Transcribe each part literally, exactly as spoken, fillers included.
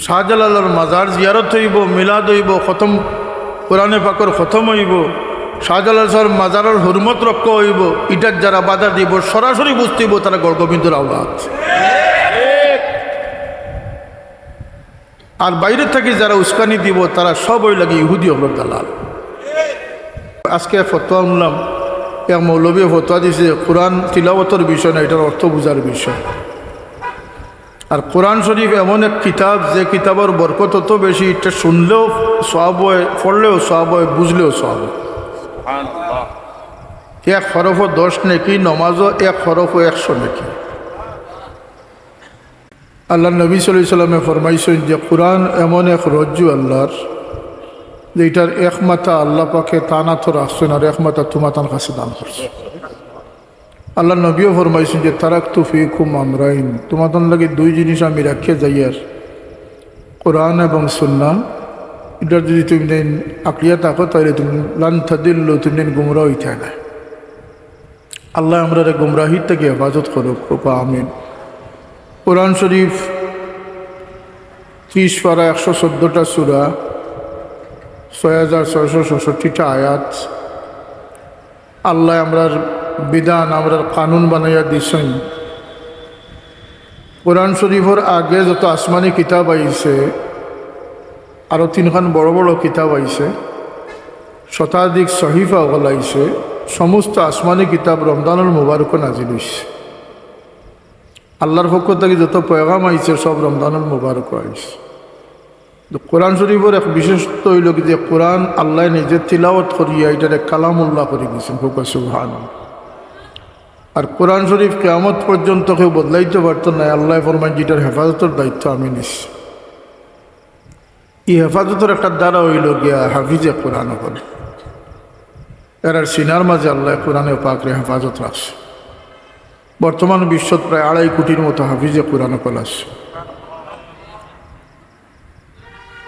শাহজালালর মাজার জিয়ারত অইবো, মিলাদ অইবো, খতম, কোরআনে পাকর খতম অইবো, শাহজালাল শাহর মাজারর হুরমত রক্ষা অইবো, ইটার যারা বাধা দিবো, সরাসরি বুঝতে অইবো তারা গড়গোবিন্দর আওলাদ। আর বাইরে থাকি যারা উস্কানি দিবো, তারা সব অইলাগি ইহুদি অকলর দালাল। আজকে ফতোয়া হুনলাম, এক মৌলবীয়ে ফতোয়া দিছে, কোরআন তিলাওয়াতর বিষয় না, ইটার অর্থ বুঝার বিষয়। আর কোরআন শরীফ এমন এক কিতাব, যে কিতাবর বরকত অত বেশি, ইটা হুনলেও সওয়াব অয়, পড়লেও সওয়াব অয়, বুঝলেও সওয়াব অয়। এক হরফো দশ নেকি, নমাজও এক হরফো একশো নেকি। আল্লার নবী সাল্লাল্লাহু আলাইহি ওয়াসাল্লামে ফরমাইছইন যে কোরআন এমন এক রজ্জু আল্লার, যে ইটার এক মাথা আল্লা পাকে তান আতো রাখছইন, আর এক মাথা তুমাতান কাছে দান করছইন। আল্লার নবীও ফরমাইছইন যে, "তারাকতু ফিকুম আমরাইন", তুমাতান লাগি দুই জিনিস আমি রাখিয়া যাইয়ার, কোরআন এবং সুন্নাহ। ইটার যদি তুমিতাইন আঁকড়িয়া থাকো, তাইলে তুমি লান তাদিল্লু, তুমিতাইন গুমরা অইতায় নায়। আল্লায় আমরারে গুমরাহির থাকি হেফাজত করুক, কউক্কা আমিন। কোরআন শরীফ ত্রিশ পারা, একশো চোদ্দটা সূরা, ছয় হাজার ছয়শো ছয়ষট্টিটা আয়াত। আল্লায় আমরার বিধান, আমরার কানুন বানাইয়া দিছইন। কোরআন শরীফর আগে যত আসমানি কিতাব আইছে, আরো তিনখান বড় বড় কিতাব আইছে, শতাধিক সহিফা অকল আইছে, সমস্ত আসমানি কিতাব রমজানুল মুবারকো নাজিল অইছে। আল্লার পক্ষ থাকি যত পয়গাম আইছে, সব রমজানুল মুবারকো আইছে। তো কোরআন শরীফর এক বিশেষত্ব অইলো কি যে কোরআন আল্লায় নিজে তিলাওয়াত করিয়া ইটারে কালামুল্লাহ করি দিছইন, কউক্কা সুবহানাল্লাহ। আর কোরআন শরীফ কিয়ামত পর্যন্ত কেউ বদলাইতো পারতো নায়। আল্লায় ফরমাইন যে ইটার হেফাজতর দায়িত্ব আমি নিছি। ই হেফাজতর একটা ধারা অইলো গিয়া হাফিজে কোরআন অকল। এরার সিনার মাঝে আল্লায় কোরআনে পাকরে হেফাজত রাখছে। বর্তমান বিশ্বত প্রায় আড়াই কোটির মতো হাফিজে কোরআন অকল আছে।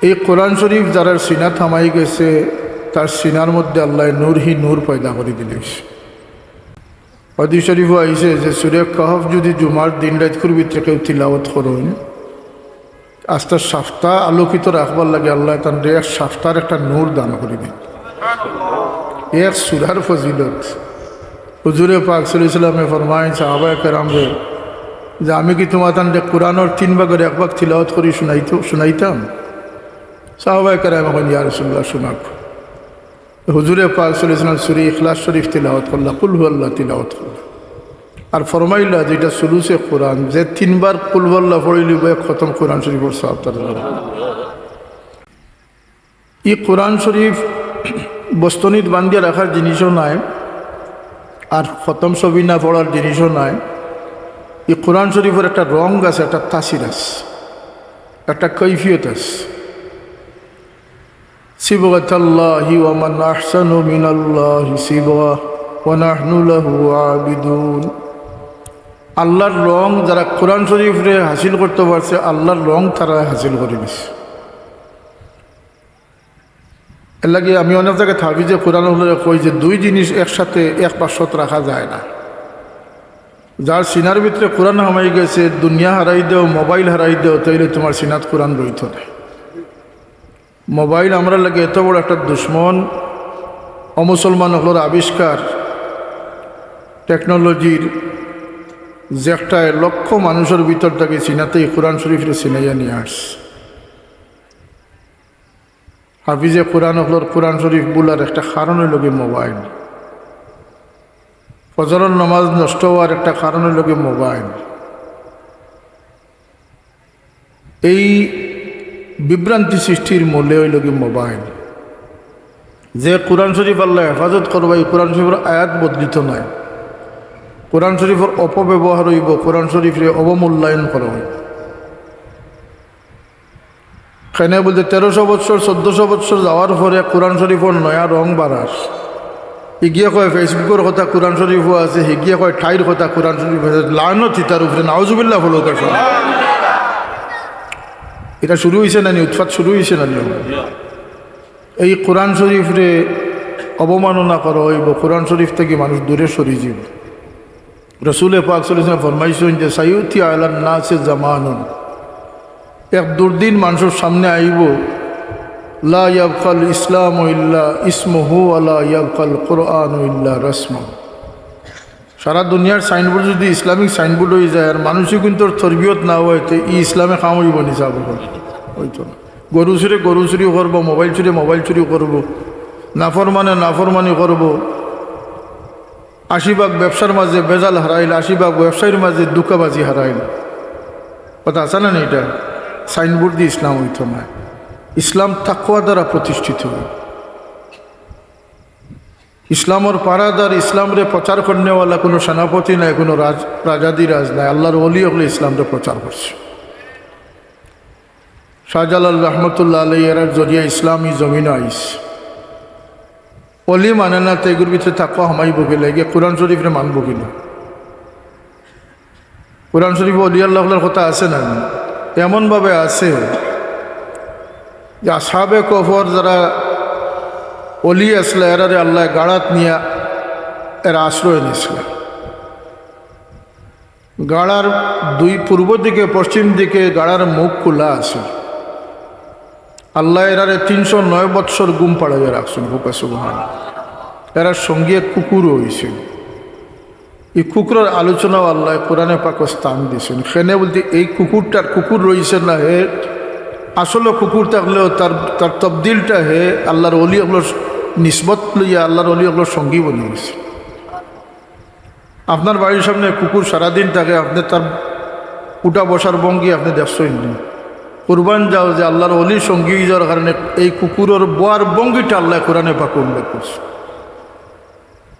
এই কোরআন শরীফ যারার সিনাত হামাই গেছে, তার সিনার মধ্যে আল্লায় নূর হি নূর পয়দা করি দিলাইছে। হাদিস শরীফো আইছে যে সূরা কাহফ যদি জুমার দিন রাইতকুর ভিতরে কেউ তিলাওয়াত করইন, আস্তা সাপ্তা আলোকিত রাখবার লাগি আল্লায় তানরে এক সাপ্তার একটা নূর দান করি দেইন। এক সূরার ফজিলত। হুজুরে পাক সাল্লাল্লাহু আলাইহি ওয়াসাল্লামে ফরমাইন সাহাবায়ে কেরামরে যে, "আমি কি তুমাতানরে কোরআনর তিন ভাগর এক ভাগ তিলাওয়াত করি শুনাইতো-, শুনাইতাম?" সাহাবায়ে কেরামে কইন, "ইয়া রাসূলুল্লাহ, শুনাউক।" হুজুরে পাক সাল্লাল্লাহু আলাইহি ওয়াসাল্লাম সূরা ইখলাস শরীফ তিলাওয়াত করলা, কুল হুয়াল্লাহ তিলাওয়াত করলা। আর ফরমাইলা যে ইটা সুলুসে কোরআন, যে তিনবার কুল হুয়াল্লাহ পড়িলিবো, এক খতম কোরআন শরীফর সওয়াব তার জন্য। ই কোরআন শরীফ বস্তনিত বান্ধিয়া রাখার জিনিসও নায়, আর খতম সবিনা পড়ার জিনিসও নায়। ই কোরআন শরীফর একটা রং আছে, একটা তাসির আছে, একটা কৈফিয়ত আছে। সিবগাতাল্লাহি ওয়া মান আহসানু মিনাল্লাহি সিবগা ওয়া নাহনু লাহু আবিদুন। আল্লার রং যারা কোরআন শরীফরে হাসিল করতো পারছে, আল্লার রং তারা হাসিল করি নিছে। এরলাগি আমি অনেক জাগাত হাফিজে কোরআন অকলরে কই যে দুই জিনিস একসাথে এক বাক্সত রাখা যায় না। যার সিনার ভিতরে কোরআন হামাই গেছে, দুনিয়া হারাই দেও, মোবাইল হারাই দেও, তাইলে তুমার সিনাত কোরআন রইতো নায়। মোবাইল আমরার লাগি এত বড় একটা দুশমন, অমুসলমান অকলর আবিষ্কার, টেকনোলজির, যে একটা লক্ষ মানুষর ভিতর থাকি চিনাতে ই কোরআন শরীফরে চিনাইয়া নিয়া আসছে। হাফিজে কোরআন অকলর কোরআন শরীফ ভুলার একটা কারণ অইলো গি মোবাইল। ফজরর নামাজ নষ্ট অওয়ার একটা কারণ অইলো গি মোবাইল। এই বিভ্রান্তি সৃষ্টির মূলে অইলো গি মোবাইল। যে কোরআন শরীফ আল্লায় হেফাজত করবা, ই কোরআন শরীফর আয়াত বদলিতো নায়। কোরআন শরীফর অপব্যবহার অইবো, কোরআন শরীফরে অবমূল্যায়ন করা অইবো। কেনে বুলতে তেরোশো বৎসর, চোদ্দশো বৎসর যাওয়ার পরে কোরআন শরীফর নয়া রং বাড়ার। ইগিয়ে কয় Facebook-র কথা কোরআন শরীফো আছে, হিগিয়ে কয় ঠাইর কথা কোরআন শরীফো আছে। লানত ইতার উপরে, নাউজুবিল্লাহ বলো কাছে। ইটা শুরু অইছে না নি? উৎপাত শুরু অইছে না নি? এই কোরআন শরীফরে অবমাননা করা অইবো, কোরআন শরীফ থাকি মানুষ দূরে সরি যাইবো। রসুলে পাক সাল্লাল্লাহু আলাইহি ওয়াসাল্লাম ফরমাইছইন যে, "সায়াতি আলান নাসি জামানুন", এক দুর্দিন মানষর সামনে আইবো, লা ইয়াবকাল ইসলামু ইল্লা ইসমুহু ওয়া লা ইয়াবকাল কুরআনু ইল্লা রাসমা। সারা দুনিয়ার সাইনবোর্ড যুদি ইসলামিক সাইনবোর্ড অইযায় আর মানুষে কিন্তু তরবিয়ত না অয়, তে ই ইসলামে কাম অইবো নি? সাব অইতো না। গরু চুরে গরু চুরি করবো, মোবাইল চুরে মোবাইল চুরি করবো, নাফরমানে নাফরমানি করবো। আশি ভাগ ব্যবসার মাঝে ভেজাল হারাইল, আশি ভাগ ব্যবসায়ীর মাঝে ধুকাবাজি হারাইল। কথা আছে না নি ইটা? সাইনবোর্ড দি ইসলাম অইতো নায়। ইসলাম তাকওয়া দ্বারা প্রতিষ্ঠিত অয়। ইসলামর পাহারাদার, ইসলামরে প্রচার করনেওয়ালা কুনু সেনাপতি নায়, কুনু রাজ-, রাজাধিরাজ নায়। আল্লার ওলি অকলে ইসলামরে প্রচার করছে। শাহজালাল রহমতুল্লাহ আলাইহি এরার জরিয়া ইসলাম ই জমিনো আইছে। ওলি মানে না, তে ইগুর ভিতরে তাকওয়া হামাইবো কিলা? ইগিয়ে কুরআন শরিফরে মানবো কিলা? কুরআন শরিফো ওলি আল্লাহ অকলর কথা আছে না? এমনভাবে আছে যে আসহাবে কহফর যারা ওলি আছলা, এরারে আল্লায় গাড়াত নিয়া এরা আশ্রয় নিছলা। গাড়ার দুই, পূর্ব দিকে, পশ্চিম দিকে গাড়ার মুখ খুলা আছে। আল্লায় এরারে তিনশো নয় বৎসর ঘুম পাড়াইয়া রাখছইন। কউক্কা সুবহান। এরার সঙ্গী এক কুকুরও অইছিল। ই কুকুরর আলোচনাও আল্লায় কুরআনে পাকো স্থান দিছইন। কেনে বুলতে এই কুকুরটার, কুকুর রইছে না, হে আসলে কুকুর থাকলেও তার, তার তবদিলটা হে আল্লার ওলি অকলর নিসবত লইয়া আল্লার ওলি অকলর সঙ্গী বনি গেছে। আপনার বাড়ির সামনে কুকুর সারাদিন থাকে, আপনে তার উঠা বসার ভঙ্গি আপনে দেখছইন নি? কুরবান যাও যে আল্লার ওলির সঙ্গী অইযাওয়ার কারণে এই কুকুরর বওয়ার ভঙ্গিটা আল্লায় কুরআনে পাকো উল্লেখ করছে।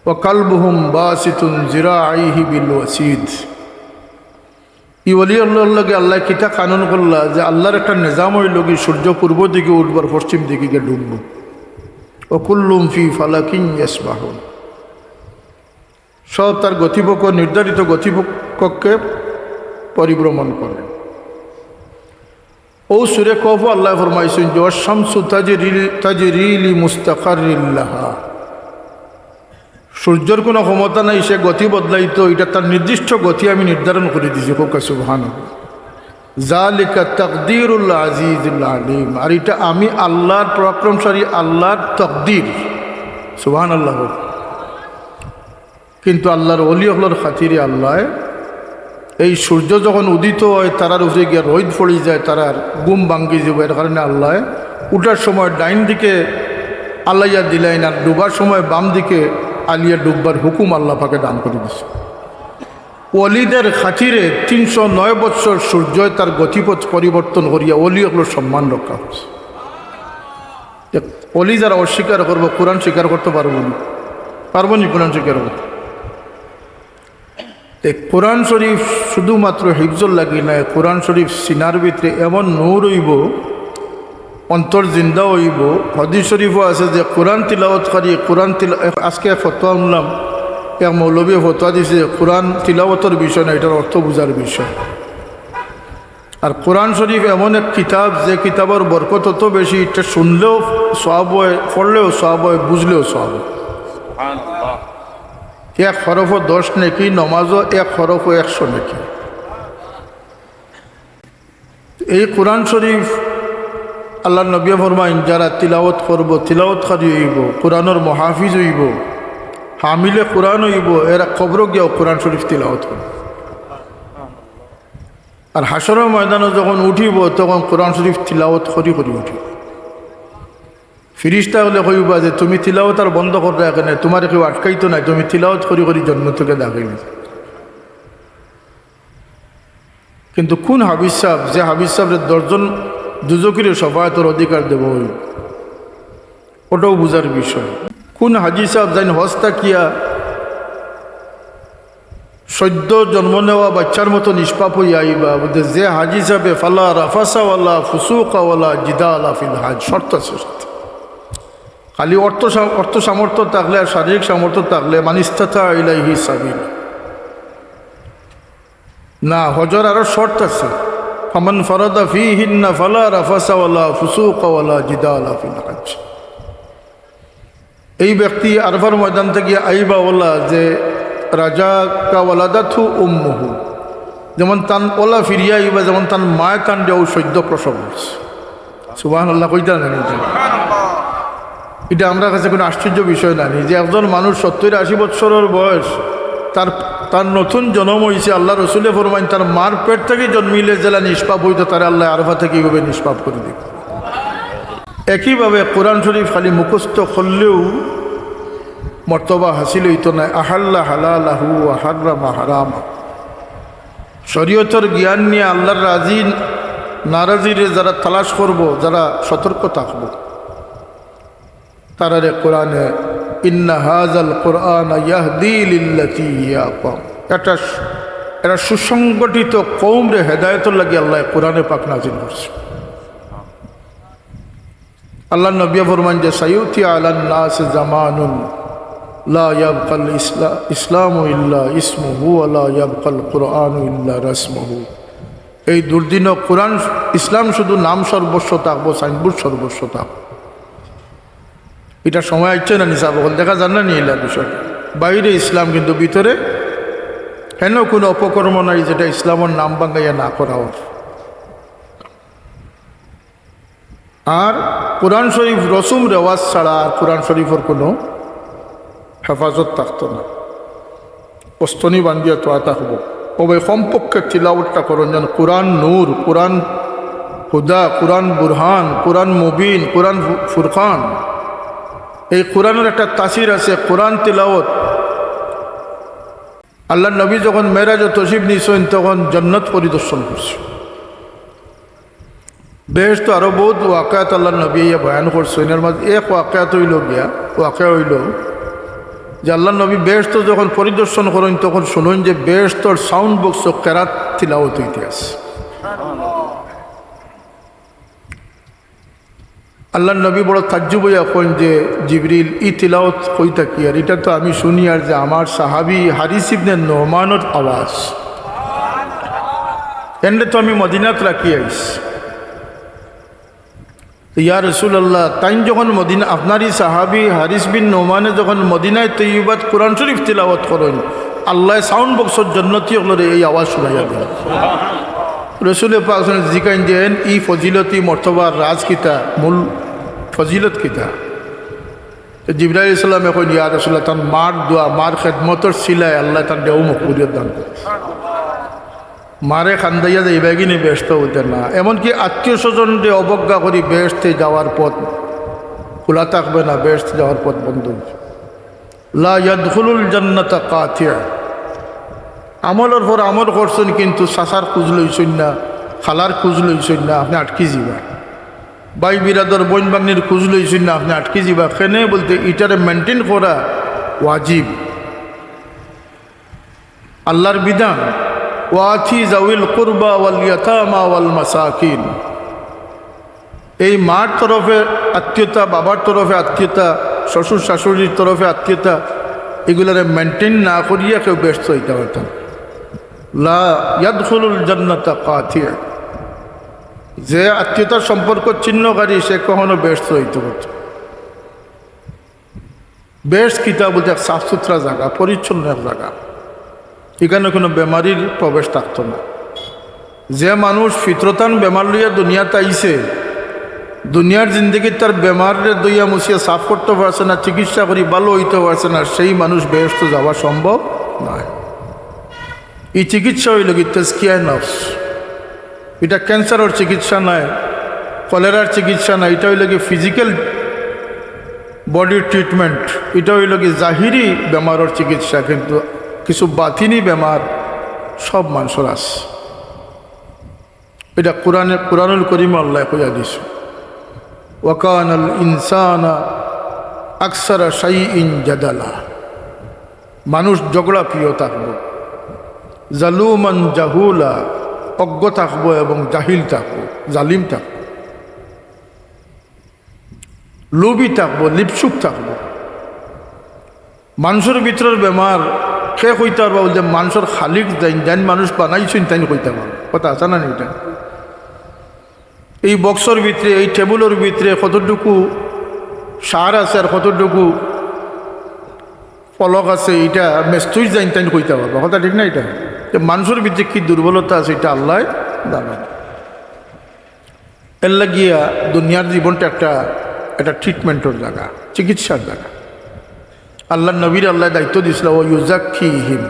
"ওয়া কালবুহুম বাসিতুন জিরাইহি বিল ওয়াসিদ।" ই ওলি আল্লাহর লগে আল্লায় কিতা কানুন করলা যে আল্লার একটা নিজাম অইলো গি, সূর্য পূর্ব দিকে উঠবো আর পশ্চিম দিকে গিয়া ডুববো। "ওয়া কুল্লুম ফি ফালাকিন ইয়াসবাহুন।" সব তার গতিপথ, নির্ধারিত গতিপথে পরিভ্রমণ করে। অউ সূরা কহফো আল্লায় ফরমাইছইন যে, "ওয়াশ-শামসু তাজরি, তাজরি লিমুস্তাকাররিল লাহা।" সূর্যর কুনু ক্ষমতা নাই সে গতি বদলাইতো, ইটা তার নির্দিষ্ট গতি আমি নির্ধারণ করি দিছি। কউক্কা সুবহানাল্লাহ। "যালিকা তাকদীরুল আজিজুল আলিম।" আর ইটা আমি আল্লার, পরাক্রমশালী আল্লার তকদির। সুবহানাল্লাহ। কিন্তু আল্লার ওলি অকলর খাতিরে আল্লায় এই সূর্য যখন উদিত অয়, তারার উপরে গিয়া রইদ পড়ি যায়, তারার ঘুম ভাঙ্গি যাইবো। এর কারণে আল্লায় উঠার সময় ডাইন দিকে আলাইয়া দিলাইন, আর ডুবার সময় বাম দিকে আলিয়া ডুববার হুকুম আল্লা পাকে দান করি দিছে। ওলিদের খাতিরে তিনশো নয় বৎসর সূর্যয় তার গতিপথ পরিবর্তন করিয়া ওলি অকলর সম্মান রক্ষা করছে। দেখ, ওলি যারা অস্বীকার করবো, কোরআন স্বীকার করতো পারবো নি? পারবো নি কোরআন স্বীকার করতে? তে কোরআন শরীফ শুধুমাত্র হিফজর লাগি নায়, কোরআন শরীফ সিনার ভিতরে এমন নূর অইবো, অন্তর জিন্দা অইবো। হাদিস শরীফও আছে যে কোরআন তিলাওয়াতকারী, কোরআন তিলা-, আজকে এক ফতোয়া শুনলাম, এক মৌলবীয়ে ফতোয়া দিছে যে কোরআন তিলাওয়াতর বিষয় না, ইটার অর্থ বুঝার বিষয়। আর কোরআন শরীফ এমন এক কিতাব, যে কিতাবর বরকত অত বেশি, ইটা শুনলেও সওয়াব অয়, পড়লেও সওয়াব অয়, বুঝলেও সওয়াব অয়। সুবহানাল্লাহ। এক হরফো দশ নেকি, নমাজও এক হরফো একশো নেকি। এই কোরআন শরীফ আল্লার নবীয়ে ফরমাইন, যারা তিলাওয়াত করবো, তিলাওয়াতকারী অইবো, কোরআনর মুহাফিজ অইবো, হামিলে কোরআন অইবো, এরা কবরো গিয়াও কোরআন শরীফ তিলাওয়াত করবো। আর হাশরর ময়দানো যখন উঠিবো, তখন কোরআন শরীফ তিলাওয়াত করি করি উঠিবো। ফিরিস্তা অকলে কইবা যে, "তুমি তিলাওয়াত আর বন্ধ কররায় কেনে? তুমারে কেউ আটকাইতো নায়, তুমি তিলাওয়াত করি করি জন্নতকে দাখিল অইছো।" কিন্তু কুন হাফিজ সাব, যে হাফিজ সাবরে দশজন দুজখিরে শফায়াতর অধিকার দেওয়া অইবো, ওটাও বুঝার বিষয়। কুন হাজি সাব যেইন হজ থাকিয়া সদ্য জন্ম নেওয়া বাচ্চার মতো নিষ্পাপ অইয়া আইবা, বুঝতে যে হাজি সাবে ফালা রাফাসা ওয়ালা ফুসুকা ওয়ালা জিদালা ফিল হাজ, শর্ত আছে সাথে। খালি অর্থ সা-, অর্থ সামর্থ্য থাকলে আর শারীরিক সামর্থ্য থাকলে মানিস্তাতা ইলাইহি সাবিল। না, হজর আরো শর্ত আছে। ফামান ফারাদা ফিহিন্না ফালা রাফাসা ওয়ালা ফুসুকা ওয়ালা জিদালা ফিল হাজ। এই ব্যক্তি আরফার ময়দান থাকি আইবা ওলা যে রাজাকা ওয়ালাদাতহু উম্মুহু, যেমন তান ওলা ফিরিয়া আইবা, যেমন তান মায় তান দেও সদ্য প্রসব করছে। সুবহানাল্লাহ কইতা না নি? ইটা আমরার কাছে কুনু আশ্চর্য বিষয় না নি যে একজন মানুষ সত্তইর আশি বৎসরর বয়স, তার, তার নতুন জনম অইছে, আল্লার রসুলে ফরমাইন, তার মার পেট থাকি জন্মিলে যেলা নিষ্পাপ অইতো, তারে আল্লায় আরফা থাকি ইভাবে নিষ্পাপ করি দিবা। একইভাবে কোরআন শরীফ খালি মুখস্থ করলেউ মর্তবা হাসিল অইতো নায়। আহাল্লা হালালাহু ওয়া হাররামা হারামা। শরীয়তর জ্ঞান নিয়া আল্লার রাজি নারাজিরে যারা তালাশ করবো, যারা সতর্ক থাকবো, তারারে কোরআনে, "ইন্না হাযাল কুরআনা ইয়াহদি লিল্লাতী হিয়া আকওয়াম।" একটা সু-, একটা সুসংগঠিত কওমরে হেদায়েতর লাগি আল্লায় কোরআনে পাক নাজিল করছে। আল্লার নবী ফরমাইন যে, "সায়াতি আলান নাসি জামানুন লা ইয়াবকাল ইসলা-, ইসলামু ইল্লা ইসমুহু ওয়া লা ইয়াবকাল কুরআনু ইল্লা রাসমুহু।" এই দুর্দিনো কোরআন, ইসলাম শুধু নাম সর্বস্ব থাকবো, সাইনবোর্ড সর্বস্ব থাকবো। ইটা সময় আইছে না নি সাব অকল? দেখা যার না নি ইলা বিষয়? বাইরে ইসলাম, কিন্তু ভিতরে হেন কুনু অপকর্ম নাই যেটা ইসলামর নাম ভাঙ্গাইয়া না করা অয়। আর কোরআন শরীফ রসুম রেওয়াজ ছাড়া আর কোরআন শরীফর কুনু হেফাজত থাকতো না। পস্তনি বান্ধিয়া থওয়া থাকবো। অউ ভাই কমপক্ষে তিলাওয়াতটা করইন, যেন কোরআন নূর, কোরআন হুদা, কোরআন বুরহান, কোরআন মুবিন, কোরআন ফু-, ফুরকান। এই কোরআনর একটা তাসির আছে, কোরআন তিলাওয়াত। আল্লার নবী যখন মেরাজো তশরিফ নিছইন, তখন জন্নত পরিদর্শন করছইন। বেহেশতো আরো বউত ওয়াকিয়াত আল্লার নবী ইয়া বয়ান করছইন। এর মাঝে এক ওয়াকিয়াত অইলো গিয়া, ওয়াকিয়া অইলো যে আল্লার নবী বেহেশতো যখন পরিদর্শন করইন, তখন শুনইন যে বেহেশতর সাউন্ড বক্সো কেরাত তিলাওয়াত অইতে আছে। আল্লার নবী বড় তাজ্জুব অইয়া কইন যে, "জিবরিল, ই তিলাওয়াত কই থাকি? আর ইটা তো আমি শুনি আর যে আমার সাহাবী হারিস ইবনে নোমানর আওয়াজ। এনরে তো আমি মদিনাত রাখি আইছি।" তো ইয়া রাসূলুল্লাহ, তাইন যখন মদিনা, আপনার ই সাহাবী হারিস বিন নোমানে যখন মদিনায় তৈয়বাত কোরআন শরীফ তিলাওয়াত করইন, আল্লায় সাউন্ড বক্সর জন্নতি অকলরে এই আওয়াজ শুনাইয়া দেন। রসুলে পাক সাল্লাল্লাহু আলাইহি ওয়াসাল্লাম জিকাইন যে, "এন ই ফজিলতি মর্তবার রাজ কিতা, মূল ফজিলত কিতা?" তো জিবরাইল আলাইহিস সালামে কইন, "ইয়া রাসূলুল্লাহ, তান মার দোয়া, মার খেদমতর ছিলায় আল্লায় তান দেও মকবুলিয়ত দান করছে।" মারে কান্দাইয়া যাইবায় গি নি বেহেশতো? বুলতে না। এমনকি আত্মীয় স্বজনরে অবজ্ঞা করি বেহেশতে যাওয়ার পথ খোলা থাকবে না, বেহেশতে যাওয়ার পথ বন্ধ অইছে। লা ইয়াদখুলুল জান্নাতা কাতিআ। আমলর পর আমল করছইন, কিন্তু চাচার খোঁজ লইছইন না, খালার খোঁজ লইছইন না, আপনে আটকি যিবা। ভাই বিরাদর, বইন ভাগ্নির খোঁজ লইছইন না, আপনে আটকি যিবা। কেনে বুলতে ইটারে maintain করা ওয়াজিব। আল্লার বিধান, "ওয়াতি যাউল কুরবা ওয়াল ইয়াতামা ওয়াল মাসাকিন।" এই মার তরফে আত্মীয়তা, বাবার তরফে আত্মীয়তা, শ্বশুর শাশুড়ির তরফে আত্মীয়তা, ইগুলারে maintain না করিয়া কেউ বেহেশতো যাইতা পারতা না। লা ইয়াদখুলুল জান্নাতা কাতিআ। যে আত্মীয়তার সম্পর্ক ছিন্নকারী, সে কখনো বেহেশতো যাইতো পারতো না। বেহেশত কিতা বুলতে এক সাফ সুতরা জাগা, পরিচ্ছন্ন এক জাগা, ইখানো কুনু বেমারির প্রবেশ থাকতো না। যে মানুষ ফিতরতান বেমার লইয়া দুনিয়াত আইছে, দুনিয়ার জিন্দেগিত তার বেমাররে ধইয়া মুছিয়া সাফ করতো পারছে না, চিকিৎসা করি ভালো অইতো পারছে না, সেই মানুষ বেহেশতো যাওয়া সম্ভব নায়। ই চিকিৎসা অইলো গি তাজকিয়ায়ে নফস। ইটা ক্যান্সারর চিকিৎসা নায়, কলেরার চিকিৎসা নায়, ইটা অইলো গি physical body treatment, ইটা অইলো গি জাহিরি বেমারর চিকিৎসা, কিন্তু কিছু বাতিনি বেমার সব মানষর আছে। ইটা কোরআনে, কোরআনুল করিমো আল্লায় কইয়া দিছে, "ওয়া কানাল ইনসানা আকসারা শাইইন জাদালা।" মানুষ ঝগড়া প্রিয় থাকবো, জালুমান জাহুলা, অজ্ঞ থাকবো এবং জাহিল থাকবো, জালিম থাকবো, লোভী থাকবো, লিপসুক থাকবো। মানষর ভিতরর বেমার কে কইতা পারবা বুলতে মানষর খালিক যেইন, যেইন মানুষ বানাইছইন তাইন কইতা পারবা। কথা আছে না নি ইটা? এই বক্সর ভিতরে, এই টেবুলর ভিতরে কতটুকু সার আছে আর কতটুকু ফলক আছে, ইটা মেস্তুই যেইন তাইন কইতা পারবা। কথা ঠিক না ইটা? তো মানুষর ভিতরে কি দুর্বলতা আছে, এটা আল্লাহ জানেন। এর লাগিয়া দুনিয়ার জীবনটা একটা, একটা ট্রিটমেন্টর জায়গা, চিকিৎসার জায়গা। আল্লাহর নবীর আল্লাহ দায়িত্ব দিছিল, "ওয়া ইউজাক্কিহিম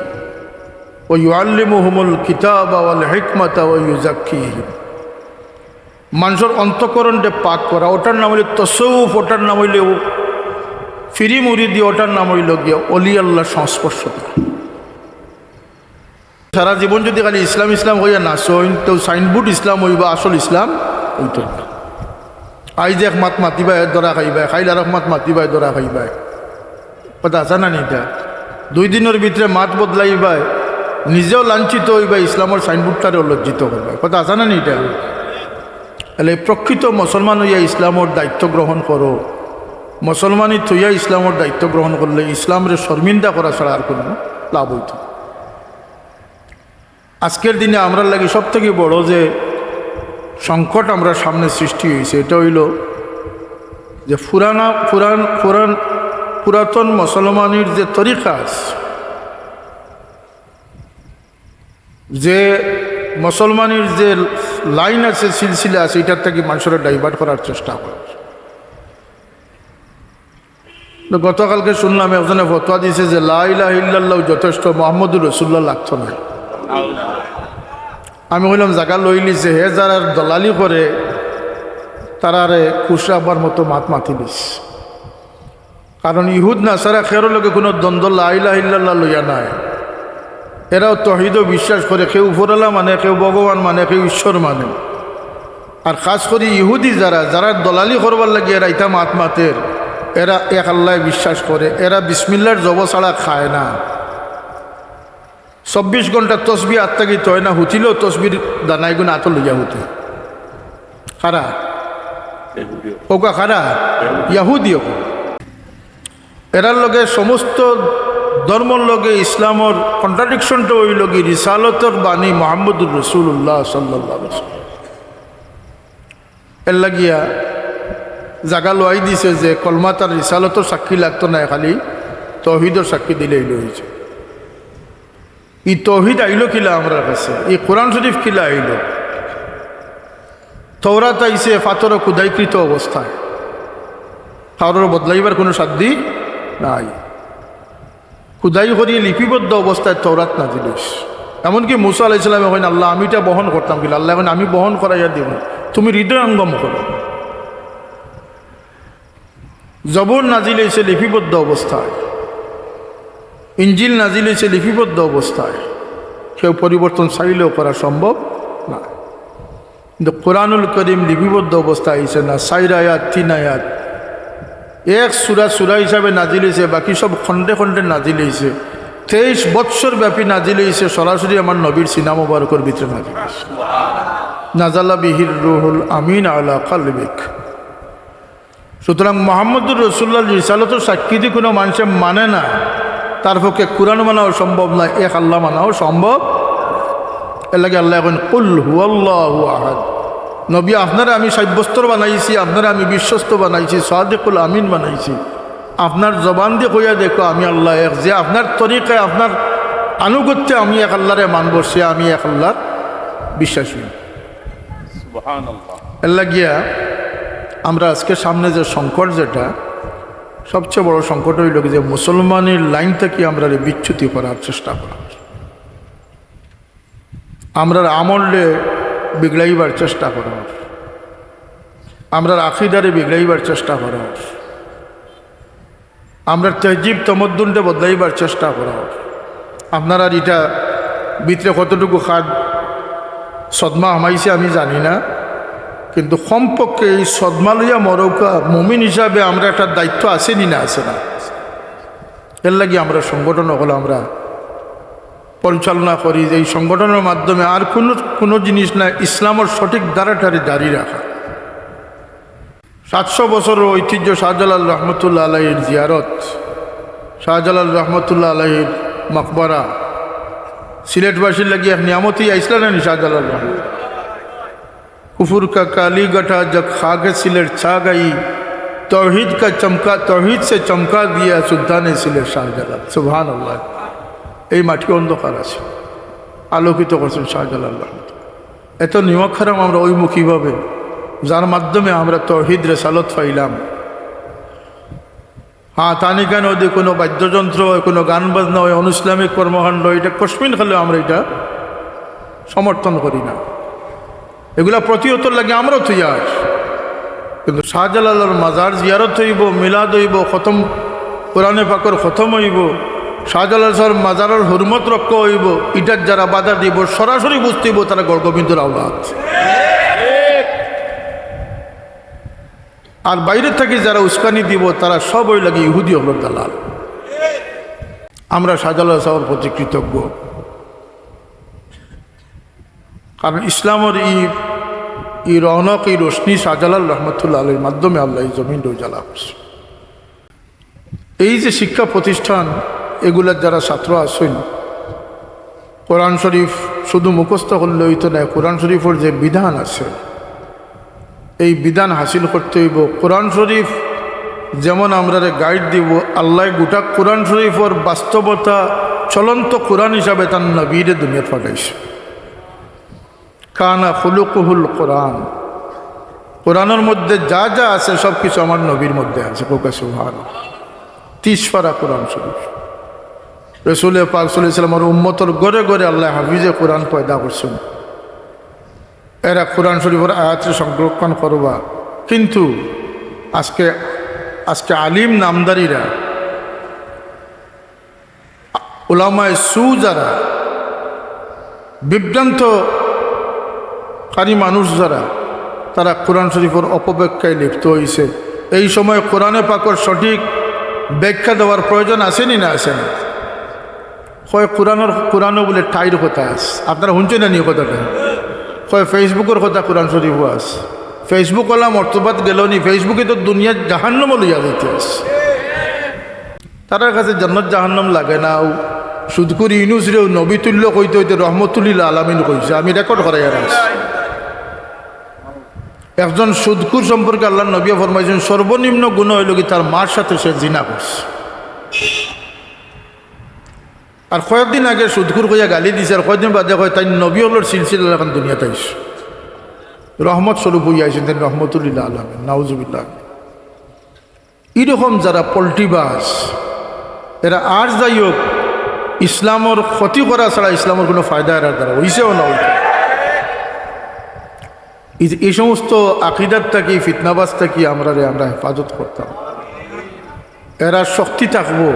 ওয়া ইউআল্লিমুহুমুল কিতাবা ওয়াল হিকমাতা ওয়া ইউজাক্কিহিম।" মানুষর অন্তঃকরণটা পাক করা, ওটার নাম হইল তসৌফ, ওটার নাম হইল ফিরি মুরিদি, ওটার নাম হইল গিয়া অলি আল্লাহর সংস্পর্শ করা। সারা জীবন যদি খালি ইসলাম ইসলাম কইয়া নাচইন, তো সাইনবোর্ড ইসলাম হইবা, আসল ইসলাম হইতো না। আইজ এক মাত মাতিবায়, ধরা খাইবায়, খাইল আর এক মাত মাতিবায়, ধরা খাইবায়। কথা আছে না নি এটা? দুই দিনের ভিতরে মাত বদলাইবায়, নিজেও লাঞ্ছিত হইবায়, ইসলামের সাইনবোর্ডটারেও লজ্জিত করবায়। কথা আছে না নি এটা? তাহলে প্রকৃত মুসলমান হইয়া ইসলামের দায়িত্ব গ্রহণ করো। মুসলমানি থইয়া ইসলামের দায়িত্ব গ্রহণ করলে ইসলামরে শর্মিন্দা করা ছাড়া আর কোনো লাভ হইতো না। আজকের দিনে আমরার লাগি সব থেকে বড় যে সংকট আমরার সামনে সৃষ্টি হয়েছে, এটা হইল যে পুরানা, পুরান, পুরান, পুরাতন মুসলমানির যে তরিকা আছে, যে মুসলমানির যে লাইন আছে, সিলসিলা আছে, এটার থেকে মানুষের ডাইভার্ট করার চেষ্টা করে। তো গতকালকে শুনলাম একজনে ফতোয়া দিছে যে লা ইলাহা ইল্লাল্লাহ যথেষ্ট, মোহাম্মদুর রসুল্লাহ লাগতো না। আমি কইলাম, জাগা লইলিছে, হে যারার দলালি করে, তারারে খুশরাবার মতো মাত মাতি দিস। কারণ ইহুদ নাসারা খেরো লগে কোনো দ্বন্দ্ব লা ইলাহা ইল্লাল্লাহ লইয়া নাই। এরাও তহিদও বিশ্বাস করে, কেউ উপরওয়ালা মানে, কেউ ভগবান মানে, কেউ ঈশ্বর মানে। আর খাস করি ইহুদি যারা, যারা দলালি করবার লাগি এরা ইতা মাত মাতের, এরা এক আল্লায় বিশ্বাস করে, এরা বিসমিল্লার জব ছাড়া খায় না। চব্বিশ ঘন্টা তসবি আত্মাগিত হয় না, হুতিলেও তসবির দানাইগুন আতো লইয়া হুতি। খারা ওকা খারা ইয়াহুদি ওকা। এরার লগে সমস্ত ধর্মর লগে ইসলামর কন্ট্রাডিকশনটা হইল কি, রিসালতর বাণী মোহাম্মদুর রসুল্লাহ সাল্লাল্লাহু আলাইহি ওয়াসাল্লাম। এর লাগিয়া জাগা লওয়াই দিছে যে কলমা তার রিসালতর সাক্ষী লাগতো না, খালি তৌহিদর সাক্ষী দিলেই হইছে। ই তৌহিদ আইলো কিলা আমরার কাছে? ই কোরআন শরীফ কিলা আইলো? তৌরাত আইছে ফাতরো খুদাইকৃত অবস্থায়, কারোর বদলাইবার কোনো সাধ্য নাই। খুদাই করিয়া লিপিবদ্ধ অবস্থায় তৌরাত নাজিল হইছে। এমনকি মুসা আলাইহিস সালামে কইন, "আল্লাহ, আমি এটা বহন করতাম কিলা?" আল্লাহ কইন, "আমি বহন করাইয়া দিব, তুমি হৃদয়ঙ্গম করো।" জবুর নাজিল হইছে লিপিবদ্ধ অবস্থায়, ইঞ্জিল নাজিল হইছে লিপিবদ্ধ অবস্থায়, কেউ পরিবর্তন চাইলেও করা সম্ভব না। কিন্তু কোরআনুল করিম লিপিবদ্ধ অবস্থায় আইছে না, চাইর আয়াত, তিন আয়াত, এক সূরা, সূরা হিসাবে নাজিল হইছে, বাকি সব খণ্ডে খণ্ডে নাজিল হইছে। তেইশ বৎসর ব্যাপী নাজিল হইছে, সরাসরি আমার নবীর সিনা মোবারকর ভিতরে নাজিল হইছে। নাজালা বিহির রুহুল আমিন আলা কালবিক। সুতরাং মোহাম্মদুর রসুল্লাহ রিসালতর সাক্ষী যদি কোনো মানুষে মানে না, তার পক্ষে কোরআন মানাও সম্ভব নয়, এক আল্লাহ মানাও সম্ভব। এর লাগি আল্লাহ কইন, "কুল হুয়াল্লাহু আহাদ।" নবী, আপনারে আমি সাব্যস্ত বানাইছি, আপনারে আমি বিশ্বস্ত বানাইছি, সাদিকুল আমিন বানাইছি। আপনার জবান দিয়া কইয়া দেখো, আমি আল্লাহ এক। যে আপনার তরিকায়, আপনার আনুগত্যে আমি এক আল্লাহরে মানব, সে আমি এক আল্লাহর বিশ্বাসী। সুবহানাল্লাহ। এর লাগিয়া আমরা আজকে সামনে যে সংকট, যেটা সবচেয়ে বড় সংকট হইল কি, যে মুসলমানের লাইন থেকে আমরারে বিচ্যুতি করার চেষ্টা করা, আমরার আমলরে বিগড়াইবার চেষ্টা করা, আমরার আকিদারে বিগড়াইবার চেষ্টা করা, আমরার তহজিব তমদ্দুনটা বদলাইবার চেষ্টা করা। আপনারার ইটা ভিতরে কতটুকু খাদ সদমা হামাইছে আমি জানি না, কিন্তু কমপক্ষে এই সদমা লইয়া মরউক্কা মুমিন হিসাবে আমরা একটা দায়িত্ব আছে নি না, আছে না? এর লাগি আমরা সংগঠন অকল আমরা পরিচালনা করি যে এই সংগঠনের মাধ্যমে আর কোনো, কোনো জিনিস না, ইসলামের সঠিক ধারাটারে জারি রাখা। সাতশো বছরের ঐতিহ্য শাহজালাল রহমতুল্লাহ আলাইহির জিয়ারত, শাহজালাল রহমতুল্লাহ আলাইহির মকবরা, সিলেটবাসীর লাগি এক নিয়ামতই আইসলা না নি শাহজালাল রহমত। কুফুর কা কালি গাঠা জগ খাকে সিলেট ছা গই, তৌহিদ কা চমকা, তৌহিদ সে চমকা দিয়া সুলতানে সিলেট শাহজালাল। সুবহানাল্লাহ। এই মাটি অন্ধকার আছে। আলোকিত করছেন শাহজালাল রহমতুল্লাহ। এত নিমক হারাম আমরা অইমু কিভাবে, যার মাধ্যমে আমরা তৌহিদ রেসালত পাইলাম? হ্যাঁ, তানি কেন যদি কোনো বাদ্যযন্ত্র হয়, কোনো গান বাজনা হয়, অনুইসলামিক কর্মকাণ্ড, এটা কসমিন খালেও আমরা এটা সমর্থন করি না। এগুলা প্রতিহতর লাগি আমরাও তৈয়ার। কিন্তু শাহজালালর মাজার জিয়ারত অইবো, মিলাদ অইবো, খতম, কোরআনে পাকর খতম অইবো, শাহজালাল শাহর মাজারর হুরমত রক্ষা অইবো, ইটার যারা বাধা দিবো, সরাসরি বুঝতে অইবো তারা গড়গোবিন্দর আওলাদ। আর বাইরে থাকি যারা উস্কানি দিবো, তারা সব অইলা গি ইহুদি অকলর দালাল। আমরা শাহজালাল শাহর প্রতি কৃতজ্ঞ, কারণ ইসলামর ই, ই রৌনক, ই রোশনি শাহজালাল রহমতুল্লাহ আলাইহির মাধ্যমে আল্লাহ ই জমিনরে উজালা করছে। এই যে শিক্ষা প্রতিষ্ঠান, এগুলার যারা ছাত্র আছইন, কোরআন শরীফ শুধু মুখস্থ করলে অইতো নায়, কোরআন শরীফর যে বিধান আছে, এই বিধান হাসিল করতে অইবো। কোরআন শরীফ যেমন আমরারে গাইড দিবো, আল্লায় গোটা কোরআন শরীফর বাস্তবতা চলন্ত কোরআন হিসাবে তান নবীরে দুনিয়াত পাঠাইছে। কানা খুলুকুহুল কোরআন। কোরআনর মধ্যে যা যা আছে, সব কিছু আমার নবীর মধ্যে আছে। কউক্কা সুবহানাল্লাহ। তিরিশ পারা কোরআন শরীফ। রসুলে পাক সাল্লাল্লাহু আলাইহি ওয়াসাল্লামর উম্মতর ঘরে ঘরে আল্লায় হাফিজে কোরআন পয়দা করছইন। এরা কোরআন শরীফর আয়াতরে সংরক্ষণ করবা। কিন্তু আজকে, আজকে আলিম নামধারীরা, উলামায়ে সু যারা, বিভ্রান্তকারী মানুষ যারা, তারা কোরআন শরীফর অপব্যাখ্যায় লিপ্ত অইছে। এই সময় কোরআনে পাকর সঠিক ব্যাখ্যা দেওয়ার প্রয়োজন আছে নি না আছে না? কয় কোরআনর, কোরআনও বুলে ঠাইর কথা আছে। আপনারা হুনছইন না নি কথাটা? কয় Facebook-অর কথা কোরআন শরীফও আছে। Facebook-অলা মর্তবাত গেল নি, Facebook-এ তো দুনিয়া জাহান্নামো লইয়া যাইতে আছে। তারার কাছে জান্নাত জাহান্নাম লাগে না। ও সুদখুর ইউনুসরেও নবী তুল্য কইতে কইতে রহমতুল্লিল আলামিন কইছে, আমি রেকর্ড করাইয়া রাখছি। একজন সুদখুর সম্পর্কে আল্লাহর নবী ফরমাইছইন, সর্বনিম্ন গুনাহ অইলো কি তার মার সাথে সে জিনা করছে। আর কয়েকদিন আগে সুদখুর কইয়া গালি দিছে, আর কয়েকদিন বাদে কয় তাইন নবী অকলর সিলসিলার লাখান দুনিয়াত আইছে, রহমত স্বরূপ অইয়া আইছইন, তাইন রহমতুল্লিল আলামিন। নাউজুবিল্লাহ। ইরকম যারা পল্টিবাজ, এরা আর যাই হোক, ইসলামর ক্ষতি করা ছাড়া ইসলামর কোনো ফায়দা এরার দ্বারা অইছেও না অইতো। এই যে এই সমস্ত আকিদার থাকি, ফিতনাবাজ থাকি আমরারে, আমরা হেফাজত করতাম। এরার শক্তি থাকবো,